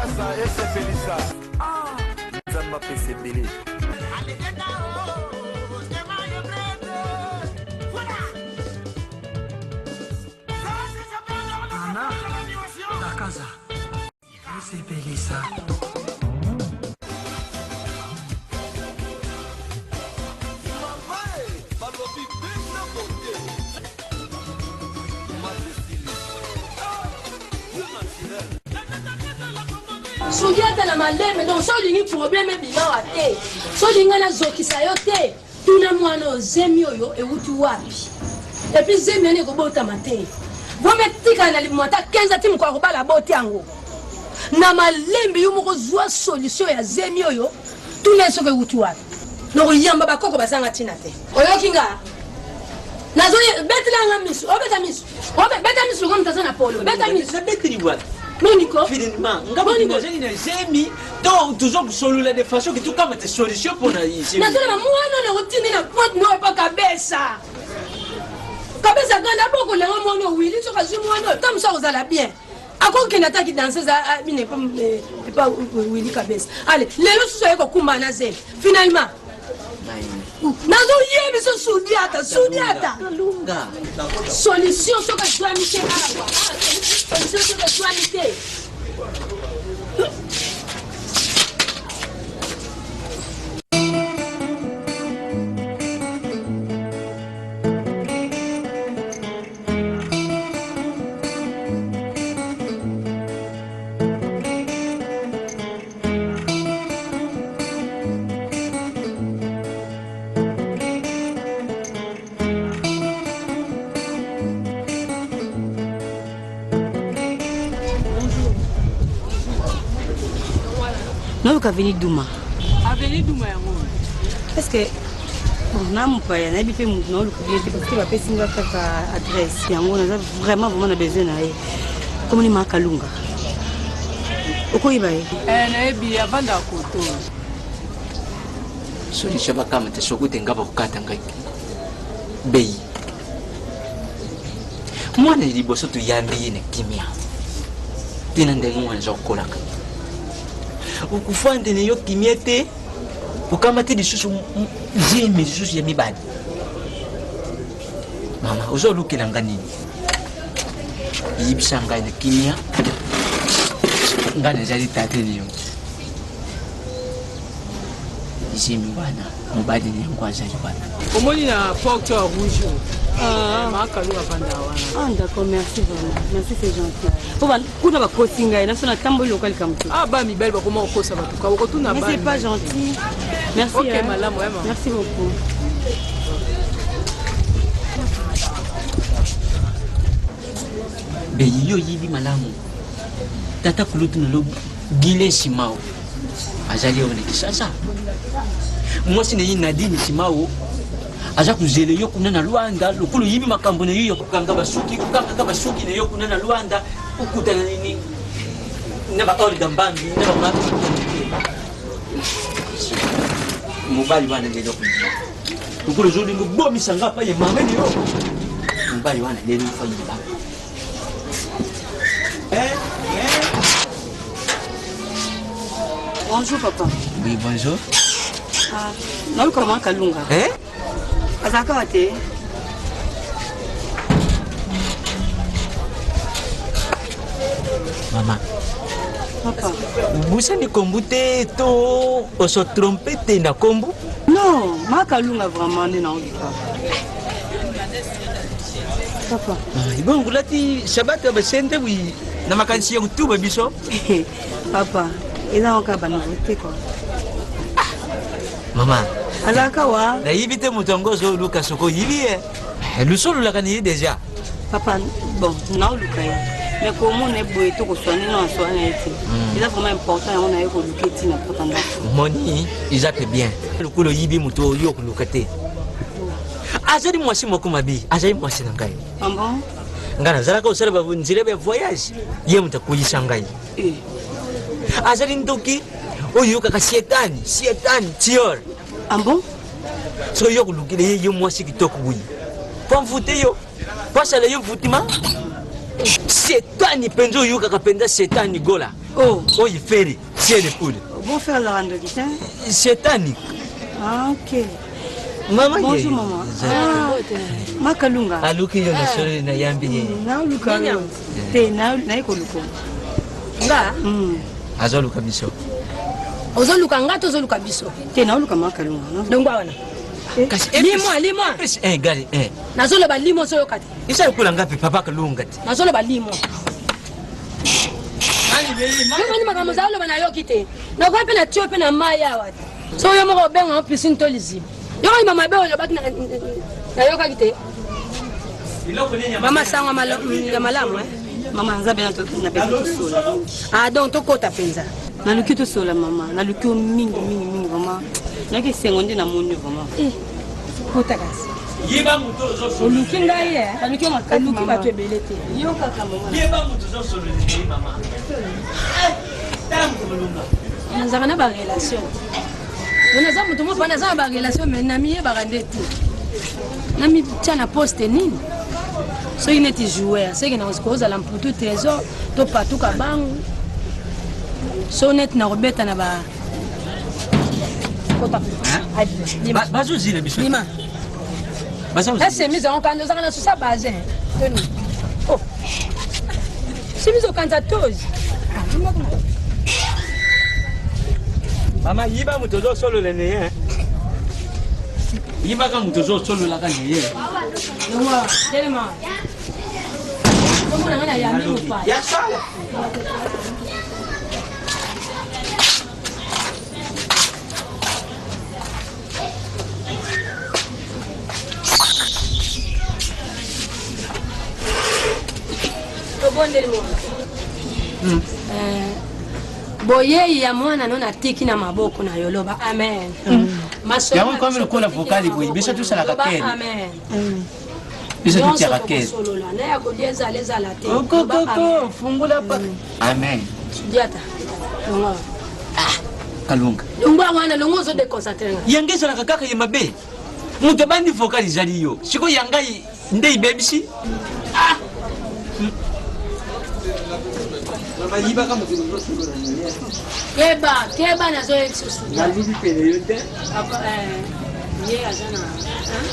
Kinshasa esepelisa. Ah, Nzambe apesa ebele. Ana Takaza esepelisa. Soki ata na malembe donc so olingi problème ebimawa te so olingi ngai nazokisa yo te tuna mwana oyo zemi oyo ewuti wapi epuis zemi wana ekobotama te vome etikala na libumu ata 15 ati mokolo akobala aboti yango na malembe yo moko zwa solution ya zemi oyo tuna ye soki ewuti wapi nakoyamba bakoko bazanga ntina te oyoki nga nazo betela nga misu obeta misu beta misu lokola moto aza na polo beta misu nabeteli wapi moniko finalement nga moto nazali na zemi to tozo kosolola de façon ke tokamata solution mpo na zemi nazoloba mwana na otindi na pointe no epa kabesa kabesa ganda abokola yango mwana owili soki azwi mwana oyo ta mosu akozala bien akokende ata kidanseuse abina epa wili kabesa ale lelo susu aye kokumba na zemi finalement nazoyebiso sudiata sudiata solution soki ezwami te awa solution soki ezwami te. Nayoka avenue Duma. Avenue Duma yango. Est-ce que bon, na mopaya nayebi mpe motu naoluka bien te parce que bapesi nga kaka adresse yango naza vraiment vraiment na besoin na ye komoni makalunga okoyeba ye eh, nayebi avandaka koto solution bakamata soki te nga bakokata ngai bei mwana ya liboso toyambi ye na kimia te na ndenge mwana aza kokolaka okufande na yo kimia te okamati lisusu zemi lisusu ya mibali mama ozolukela nga nini yebisa ngai na kimia ngai nazali tate na yo zemi wana mobali na yango azali wana omoni na porte ya rouge ah. makalu avanda wana ah d'accord merci vraiment merci c'est gentil po kuna bakosi ngai na biso natamboli lokola likambo te ah ba mibali bakoma kokosa bato ka okotuna mais c'est pas gentil merci ok hein. malamu eh, merci beaucoup beyi yo oyebi malamu tata kulutu na lobi gile simao azali oyo na kisasa mwasi na ye nadine simao aza kozela yo kuna na lwanda lokola oyebi makambo na yo ya kokanga basuki kokangaka basuki na yo kuna na lwanda okutana nini na baolga mbambi na bama mobali wana lelo lokola ozolinga obomisa nga pa ye mama na yo mobali wana lelo fa yiba Bonjour papa. Oui, bonjour. Ah, naluka mama Kalunga. Eh? Azalaka wa te? Mama. Papa. Obosani kombu te to oso trompe te na kombu? Non, mama Kalunga vraiment nde naoluka. Papa. Ah, bongo olati sabata ya basende wi na makanisi ya kotuba biso Papa, eza kaka ba nouveauté quoi. Ah, mama. Azalaka wa? Nayebi te moto yango ozoluka soki oyibi ye. Eh, lusololaka na ye deja. Papa, bon, naoluka ye. Mais komona ye boye to koswane na aswane ye te. Hmm. Eza vraiment important yango naye koluka eti na pota ndako. Moni, eza pe bien. Lokola oyibi moto oyo okoluka te. Azali mwasi moko mabe, azali mwasi na ngai. Ah bon? Ngai nazalaka kosala ba nzela ya voyage, ye moto akweyisa ngai. Eh. Azali ndoki oyo oyokaka sietani sietani tior. Ah bon? Soki yo kolukela ye yo mwasi kitoko boye po amvute yo po asala yo mvutima setani mpenza oyokaka mpenza setani gola. Oh. Oyo Ferre, ciel de poudre. Bon frère azalaka ndoki te. Shetani. Ah, ok. Mama Bonjour maman. Ah, Makalunga. Aluki yo na solo na yambi ye. Naoluka yo. Te naye koluka. Nga? Azoluka biso. Ozoluka nga to ozoluka biso? Te naoluka Makalunga. Longwa wana. Kasi limwa limwa. Eh gari eh. Nazoloba limwa ozoyoka te. Isa kula ngapi papa Kalunga te. Nazoloba limwa. Yokani makambo ozala loba nayoki te. Nakoki mpe na tio mpe na mai awa te. Soki yo moko obenga ngo piscine to liziba. Yokani mama mabe olobaki nayokaki te. Mama sango ya malamu eh. Mama nzambe na pesa tosola. Ah donc tokota mpenza. Naluki tosola mama, naluki yo mingi mingi mingi vraiment. Nayaki esengo nde namoni yo vraiment. Eh, kota kasi. Yeba moto ozosolola. Oluki ngai eh. Naluki yo makasi Oluki bato ebele te. Yo kaka mama. Yeba moto ozosolola ye mama. Eh, tala moto molonga. Nazalaka na ba relation. Naza moto moko naza na ba relation mais namiyebaka nde te. Namitia na poste nini? Soki neti joueur, soki nakozala mputu trésor to patuka bangu. So neti nakobeta na ba kota. Bazozila biso. Lima. Esemise yango kanda ozalaka na susa basin. Toni. Oh. Chemise okanza tozi. Mama yiba moto ozosolola na ye. Yibaka moto ozosololaka na ye. Longwa, telema. Komona nga na yambi mopaya. Ya sala. Tobondeli mwana. Boyei ya mwana no natiki na maboko na yo loba amen. Masolo Yango na komi biso lokola totiki na vocal boye, maboko biso na yo. tosalaka Loba kere. amen. Biso Nyonso totiaka kere. tokosolola na ya kolia ezala ezala te. Loba amen. Okokoko fungola pa. Amen. Diata. Longwa. Kalunga. Longwa wana longwa ozo déconcentré nga. Yango ezalaka kaka ye mabe. Moto abandi vocal ezali yo. Sikoyo ya ngai nde ibebisi. Ah! Keba, keba nazoyebisa yo. Nalubi pene yo te. Papa, eh, ye aza na hein?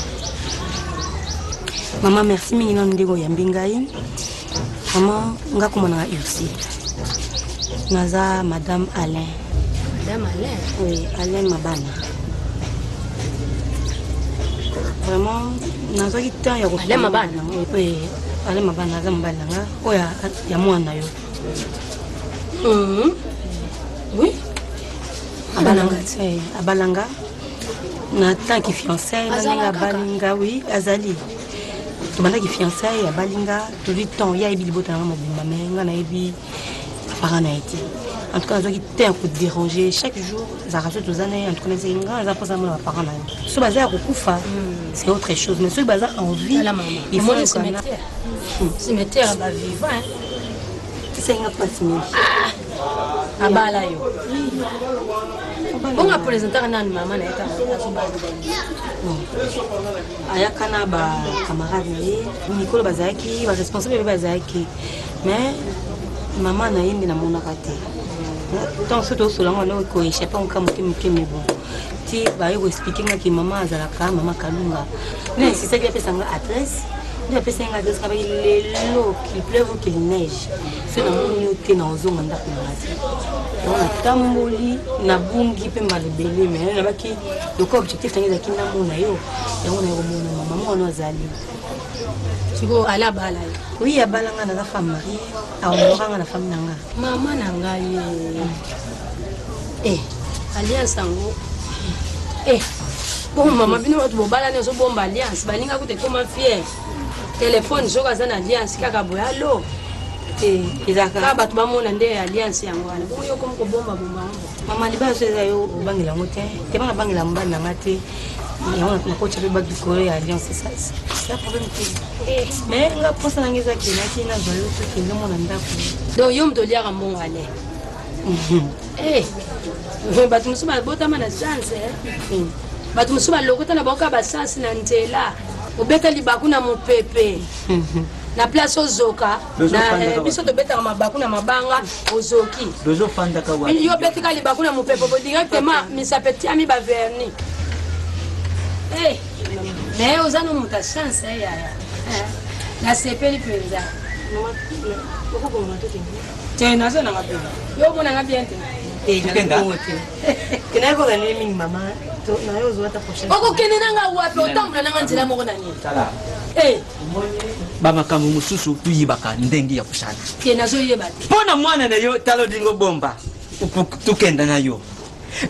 Mama merci mingi nanu ndenge oyambi ngai. Mama nga kombo na nga Ursule. Naza madame Alain. Madame Alain? Oui, Alain Mabana. Vraiment nazwaki temps ya Alain Mabana? Oui, Alain Mabana aza mobali na nga oyo ya mwana na yo. Oui. Abalanga, eh, abalanga na tant que fiancé na ndenge Azalaka kaka? abalinga oui azali tobandaki fiançailles abalinga tozwi temps ye ayebi libota nanga mobimba mais nga nayebi baparent na ye te. En tout cas nazwaki temps ya kodéranger chaque jour ezalaka so toza na ye. En tout cas nazalaki nga naza mposa namona baparent na ye so baza ya kokufa c'est autre chose mais soki baza en vie Tala mama. il faut Omoni yokana. cimetière. Cimetière ya ba vivant hein. Esenga mpasi mingi. Abala yo. Bongo apresentaka nani mama na ye ntango azobala? Ayaka na ba camarade na ye mikolo bazalaki ba responsable mpe bazalaki mais mama na ye nde namonaka te. Ntango soki tozosola ngo wana koéchappe ngo kaka moke moke mais bon ti baye koexplike nga ke mama azalaka mama Kalunga nde insistaki apesa nga adresse nde apesa nga adresse kabaki lelo qu'il pleuve ou qu'il neige soki namoni yo te na ozonga ndako na nga te. Donc natamboli nabungi mpe mbala ebele mais nabaki lokola objectif nange ezalaki namona yo yango naye komona mama mwana azali. Sikoyo ala abala yo? Oui, abala nga, naza femme mariée, ahonora nga na famille na nga. Mama na ngai eh, alliance yango eh, bon mama bino bato bobalani ozobomba alliance baninga kuta ekoma fier telefone soki aza na alliance kaka boye alo ezalaka kaka bato bamona nde alliance yango wana bongo yo komi kobomba bomba yango. Mama libala so eza yo obangela yango te te bana bangela mobali na nga te yango nakotya mpe baki likolo ya alliance eza problème te mais nga mposa nanga eza kendaki nazwa yo tokende omona ndako. Donc yo moto oliaka mbongo ale Eh, bato mosusu babotama na chance eh. Bato mosusu balokota na bango kaka basasi na nzela obeta libaku na mopepe. Na place ozoka, na eh, biso tobetaka mabaku na mabanga, ozoki. Tozofandaka wapi? Yo obetika libaku na mopepo bo directement misapo etiami ba vernis. Eh, mais oza no moto ya chance eh, yaya. Eh, nasepeli mpenza. Te, naza nanga bien. Yo omonanga bien te. Okokende nanga wapi? Otambola nanga nzela moko na nini? Eh. Bamakambo mosusu tuyibaka ndenge ya kosala. Te, nazoyeba te. Mpo na mwana na yo, tala olingo bomba tukenda na yo.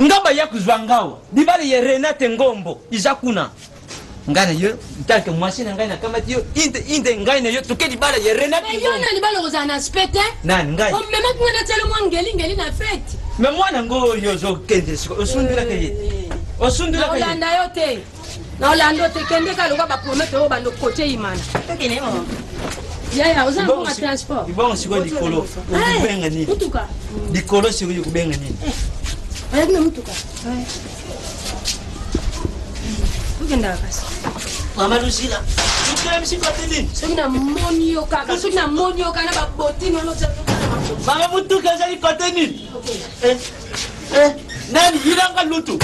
Nga baya kozwa ngao libala ya Renate Ngombo iza kuna. Ngai na yo ntanke mwasi na ngai nakamati yo inde inde ngai na yo toke libala ya Renate. Yo na libala okozala na aspect te. Nani ngai? Omemaki ngai natialo mwa ngelingeli na fete. Me mwana ngo oyo ozokende siko osundulaka ye. Osundulaka ye. Naolanda yo te. Naolanda yo te. Kende kaka lokola bapromete oyo bando kotie imana. Yaya, oza na mbongo ya transport? Libongo sikoyo likolo okobenga nini? Mutuka. Likolo sikoyo okobenga nini? Ayaki na mutuka. Tokendaka kasi. Mama Lucila, otelemisi kote nini? Soki namoni yo kaka, soki namoni yo kaka na babotine wana otia Mama, mutuka ezali kote nini? Eh, eh, nani yilanga lutu?